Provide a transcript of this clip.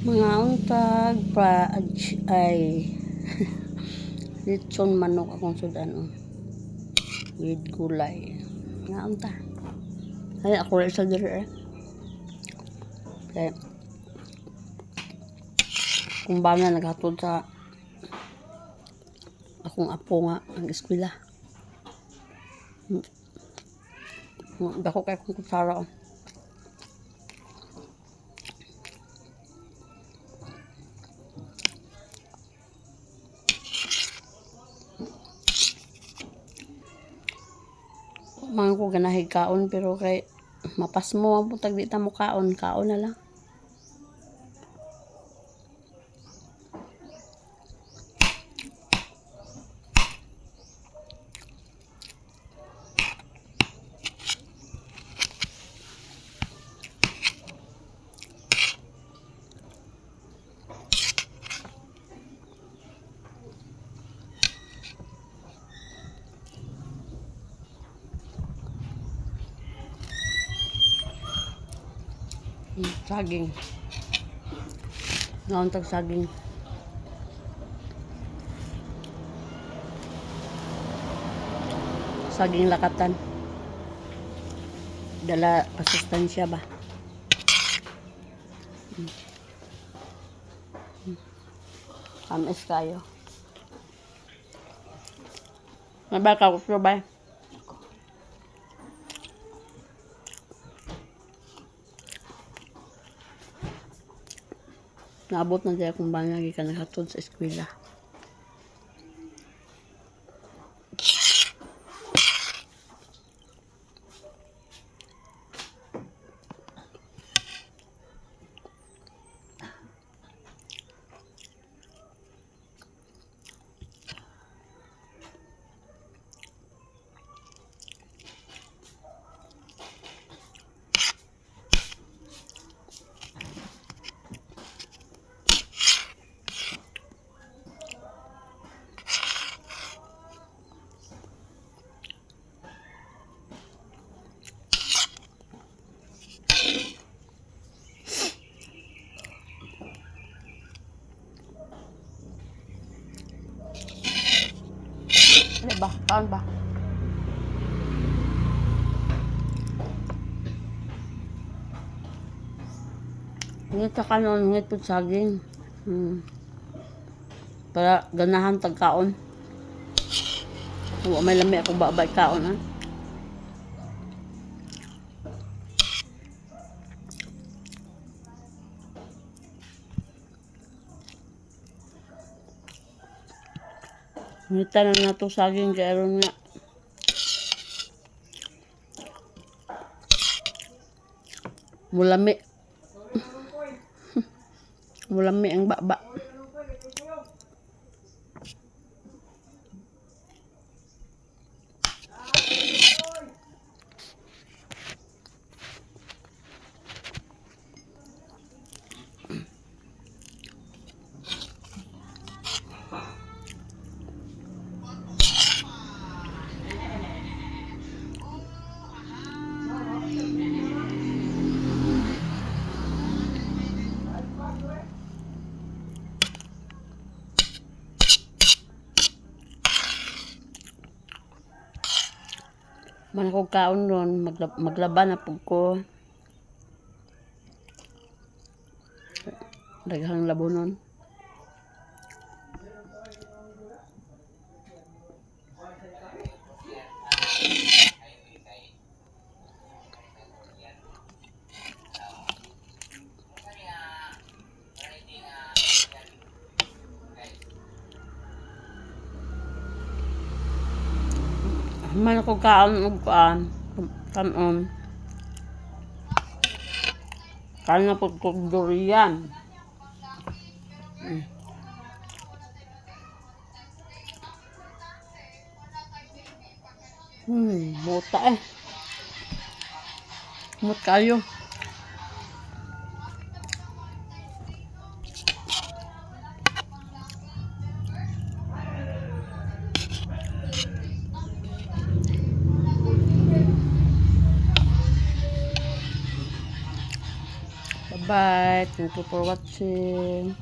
Mga untag pa ay litson manok akong sudan, oh. With gulay. Nga unta. Ay, ako rin sa diri eh. Kaya, kung ba na naghatod sa akong apo nga ang eskwela. Dako kay akong kutsara, oh. Man ko ganahig kaon pero kay mapasmo ang putag di ta mo kaon, kaon na lang. Saging. Naon tag saging. Saging lakatan. Dala pasustansya ba? Kamis kayo. Mabay ka ko ba? Naabot na dyan kung bana gikan naghatod sa eskwela. Ano ba? Kaon ba? Ngit sa kanon, ngit po saging. Para ganahan tagkaon. Wa may lami akong babay kaon ha. Ngita na nato saging kay aron nga. Mulami. Mulami ang baba. Man ako kaon ron, maglaban na pud ko. Daghang labonon. Man ako kaon og kuan, kanon. Kaon na pud kog durian. Muta eh. Mut kayo. Bye. Thank you for watching.